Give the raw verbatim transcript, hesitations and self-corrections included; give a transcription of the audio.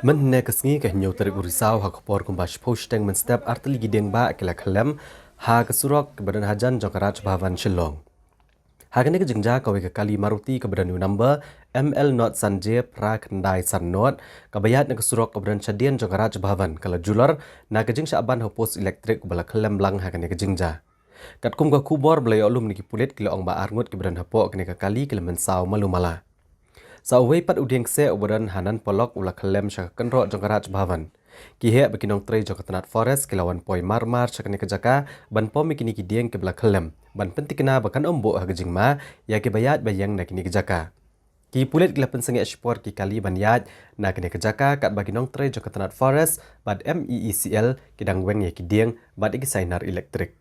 Mynne ka sngi ka hynñiew tarik u Risaw ha ka por kumba shiphew shiteng mynstep artylli ki dieng bah ki la khyllem ha ka surok kaba don hajan jong ka Raj Bhavan Shillong. Ha kane ka jingjia kawei ka kali Maruti kaba don u number M L not san J phra khyndai san not kaba ïaid na ka surok kaba don shadien jong ka Raj Bhavan ka la julor na ka jingshah ban ha u post elektrik uba la khyllem lang ha kane ka jingjia. Katkum ka khubor ba la ïoh lum na ki pulit ki la ong ba arngut kiba don hapoh kane ka kali ki la mynsaw malu mala. Sa uwei pat u dieng kseh uba don ha Nan Polok u la khyllem sha ka kynroh jong ka Raj Bhavan. Ki heh ba ki nongtrei jong ka tnat Forest ki la wan poi mar mar sha kane ka jaka ban pom ïa kine ki dieng kiba la khyllem ban pynthikna ba kan ym buh ha ka jingma ïa kiba ïaid ba ïeng na kine ki jaka. Ki pulit ki la pynsangeh shipor ki kali ban ïaid na kine ki jaka katba ki nongtrei jong ka tnat Forest bad M E E C L ki dang weng ïa ki dieng bad ïa ki sainar elektrik.